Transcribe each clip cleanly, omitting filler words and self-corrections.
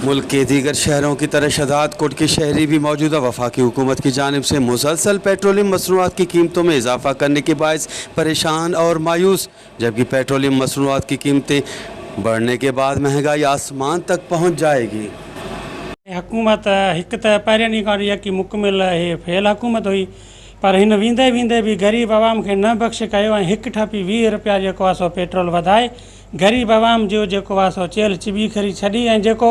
मुल्क के दीगर शहरों की तरह शहदादकोट के शहरी भी मौजूदा वफाकी हुकूमत की जानिब से मुसलसल पेट्रोलियम मसनूआत की कीमतों में इजाफा करने के बायस परेशान और मायूस, जबकि पेट्रोलियम मसनूआत की कीमतें बढ़ने के बाद महंगाई आसमान तक पहुँच जाएगी। हुकूमत हिकु त पहिरियों ॾींहुं खां वठी यकी मुकमिल हे फेल हुकूमत हुई, पर हिन वेंदे वेंदे बि ग़रीब आवाम खे न बख़्श कयो ऐं हिकु ठपी 20 रुपया जेको आहे सो पेट्रोल वधाए ग़रीब आवाम जो जेको आहे सो चेल चिबी खरी छॾी ऐं जेको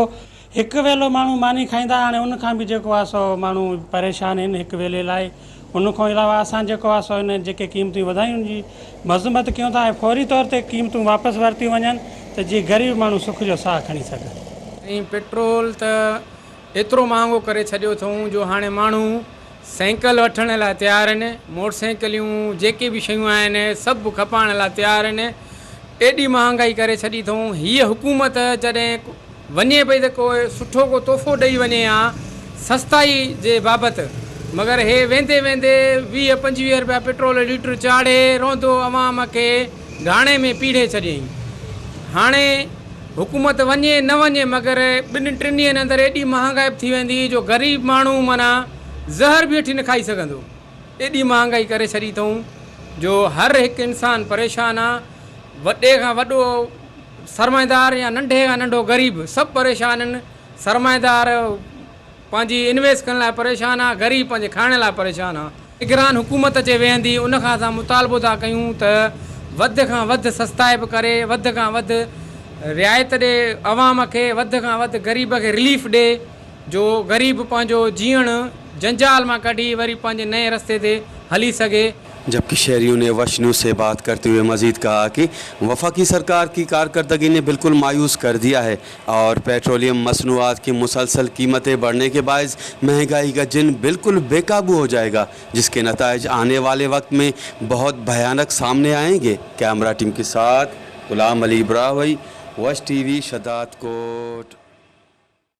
हिकु वेलो माण्हू मानी खाईंदा हाणे उन खां बि जेको आहे सो माण्हू परेशान आहिनि हिकु वेले लाइ। उन खां अलावा असां जेको आहे सो हिन जेके क़ीमतूं वधायूं उनजी मज़म्मत कयूं था ऐं फौरी तौर ते क़ीमतूं वापसि वरितियूं वञनि त जीअं ग़रीब माण्हू सुख जो साह खणी सघे। ऐं पेट्रोल त एतिरो महांगो करे छॾियो अथऊं जो हाणे माण्हू साइकिल वठण लाइ तयारु आहिनि, मोटरसाइकिलियूं जेके बि शयूं आहिनि सभु खपाइण लाइ तयारु आहिनि। एॾी महांगाई करे छॾी अथऊं। हीअ हुकूमत जॾहिं वञे पई त को सुठो को तोहफ़ो ॾेई वञे हा सस्ताई जे बाबति, मगर हे वेंदे वेंदे 20 25 रुपया पेट्रोल लीटर चाढ़े रोंदो अवाम खे घाणे में पीढ़े छॾियईं। हाणे हुकूमत वञे न वञे मगर ॿिनि टिनि ॾींहंनि अंदरि एॾी महांगाई थी वेंदी जो ग़रीब माण्हू माना ज़हर बि वठी न खाई सघंदो। एॾी महांगाई करे छॾी अथऊं जो हर हिकु इंसान परेशान आहे। वॾे खां वॾो सरमाएदार या नंढे खां नंढो ग़रीब सभु परेशान आहिनि। सरमाएदार पंहिंजी इन्वेस्ट करण लाइ परेशान आहे, ग़रीब पंहिंजे खाइण लाइ परेशान आहे। निगरान हुकूमत अचे वेहंदी उन खां असां मुतालबो था कयूं त वधि खां वधि सस्ताए बि करे, वधि खां वधि रिआयत ॾे अवाम खे, वधि खां वधि ग़रीब खे रिलीफ ॾे जो ग़रीब पंहिंजो जीअण जंजाल मां कढी वरी पंहिंजे नए रस्ते ते हली सघे। जबकि शहरियों ने वश न्यूज़ से बात करते हुए मजीद कहा कि वफाकी सरकार की कारकर्दगी ने बिल्कुल मायूस कर दिया है और पेट्रोलियम मसनूआत की मुसलसल कीमतें बढ़ने के बायस महंगाई का जिन बिल्कुल बेकाबू हो जाएगा, जिसके नताइज आने वाले वक्त में बहुत भयानक सामने आएंगे। कैमरा टीम के साथ गुलाम अली ब्रावई, वश टीवी, शदादकोट।